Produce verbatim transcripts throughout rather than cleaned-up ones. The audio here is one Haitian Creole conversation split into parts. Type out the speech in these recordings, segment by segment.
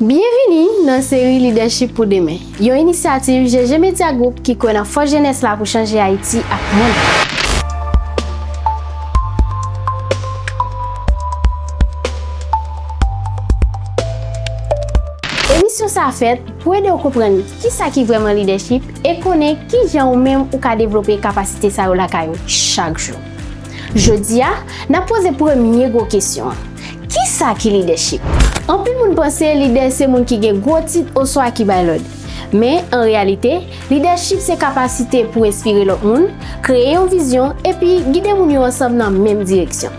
Byenvini nan seri Lidèchip pou Demen, yon inisyativ G G Media Group ki kwè nan fòs jenès la pou chanje Ayiti ak mond. Emisyon sa a fèt pou ede w konprann kisa ki vrèman lidèchip e konnen kijan ou menm ou ka devlope kapasite sa yo lakay ou chak jou. Jodi a, n ap poze premye gwo kesyon an. Kisa ki lidèchip? Anpil moun panse lidè se moun ki gen gwo tit oswa ki bay lòd. Men, an reyalite, lidèchip se kapasite pou enspire lòt moun, kreye yon vizyon, epi gide moun yo ansanm nan menm direksyon.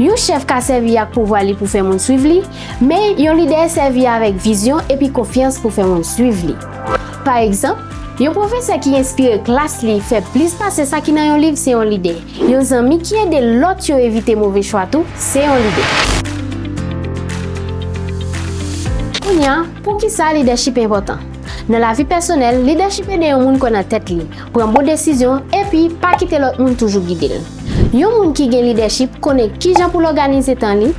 Yon chèf ka sèvi ak pouvwa li pou fè moun swiv li, men yon lidè sèvi avèk vizyon epi konfyans pou fè moun swiv li. Pa egzanp, yon pwofesè ki enspire klas li fè plis pase sa ki nan yon liv se yon lidè. Yon zanmi ki ede lòt yo evite move chwa tou se yon lidè. Kounye a, poukisa lidèchip enpòtan? Nan lavi pèsonèl, lidèchip ede yon moun kwè nan tèt li, pran bon desizyon, epi pa kite lòt moun toujou gide l. Yon moun ki gen lidèchip konnen kijan pou l òganize tan li,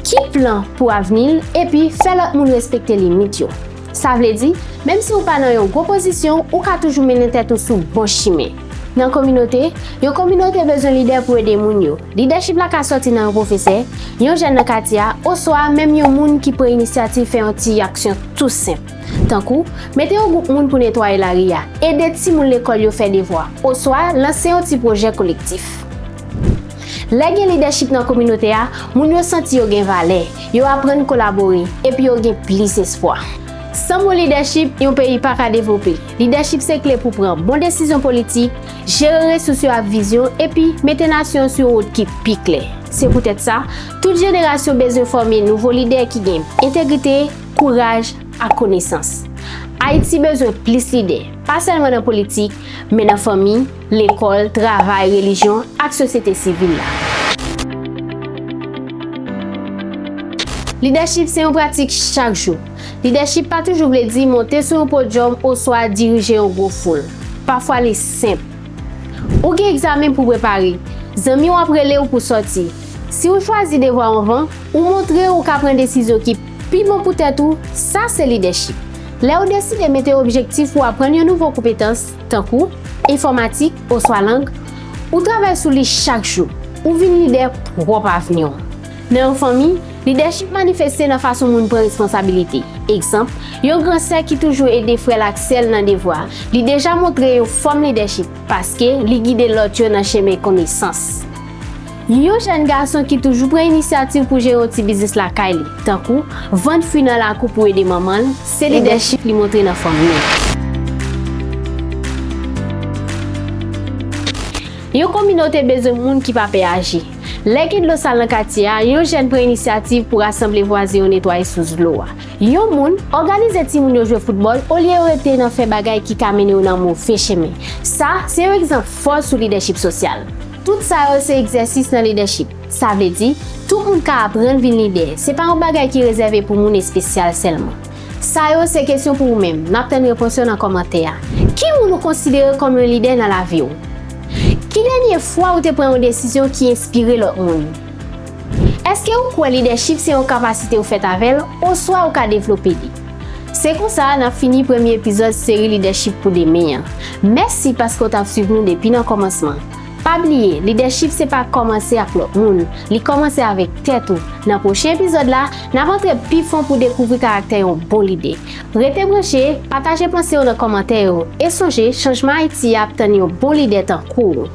ki plan pou avni l, epi fè lòt moun respekte limit yo. Sa vle di, menm si w pa nan yon gwo pozisyon, ou ka toujou mennen tèt ou sou bon chimen. Nan kominote, yon kominote bezwen lidè pou ede moun yo. Lidèchip la ka sòti nan yon pwofesè, yon jèn nan katye a, oswa menm yon moun ki pran inisyativ fè yon ti aksyon tou senp. Tankou, mete yon gwoup moun pou netwaye lari a, ede timoun lekòl yo fè devwa, oswa lanse yon ti pwojè kolektif. Lè gen lidèchip nan kominote a, moun yo santi yo gen valè, yo aprann kolabore, epi yo gen plis espwa. San bon lidèchip, yon peyi pa ka devlope. Lidèchip se kle pou pran bon desizyon politik, jere resous yo ak vizyon, epi mete nasyon an sou yon wout ki pi klè. Se poutèt sa, tout jenerasyon bezwen fòme nouvo lidè ki gen entegrite, kouraj ak konesans. Ayiti bezwen plis lidè, pa sèlman nan politik, men nan fanmi, lekòl, travay, relijyon ak sosyete sivil la. Lidèchip se yon pratik chak jou. Lidèchip pa toujou vle di monte sou yon podyòm oswa dirije yon gwo foul. Pafwa li senp. Ou gen egzamen pou prepare, zanmi w ap rele w pou sòti. Si w chwazi devwa w anvan, ou montre ou ka pran desizyon ki pi bon pou tèt ou, sa se lidèchip. Lè w deside mete objektif pou aprann yon nouvo konpetans, tankou enfòmatik oswa lang, ou travay sou li chak jou. Ou vin lidè pwòp avni w. Nan yon fanmi, lidèchip manifeste nan fason moun pran responsabilite. Egzanp, yon gran sè ki toujou ede frè l ak sè l nan devwa, li deja montre yon fòm lidèchip paske li gide lòt yo nan chemen konesans. Yon jèn gason ki toujou pran inisyativ pou jere yon ti biznis lakay li, tankou vann fwi nan lakou pou ede manman l, se lidèchip li montre nan fanmi l. Yon kominote bezwen moun ki pa pè aji. Lè gen dlo sal nan katye a, yon jèn pran inisyativ pou rasanble vwazen yo netwaye sous dlo a. Yon moun òganize timoun yo jwe foutbòl olye yo rete nan fè bagay ki ka mennen yo nan move chemen. Sa se yon egzanp fò sou lidèchip sosyal. Tout sa yo se egzèsis nan lidèchip. Sa vle di, tout moun ka aprann vin lidè. Se pa yon bagay ki rezève pou moun espesyal sèlman. Sa yo se kesyon pou ou menm. N ap tann repons yo nan kòmantè a. Ki moun ou konsidere kòm yon lidè nan lavi w? Ki dènye fwa ou te pran yon desizyon ki enspire lòt moun? Èske ou kwè lidèchip se yon kapasite ou fèt avè l, oswa ou ka devlope li? Se konsa n ap fini premye epizòd seri Lidèchip pou Demen an. Mèsi paske w t ap swiv nou depi nan kòmansman. Pa bliye, lidèchip se pa kòmanse ak lòt moun, li kòmanse avèk tèt ou. Nan pwochen epizòd la, n ap antre pi fon pou dekouvri karaktè yon bon lidè. Rete branche, pataje panse w nan kòmantè yo, e sonje, chanjman Ayiti ap tann yon bon lidè tankou w.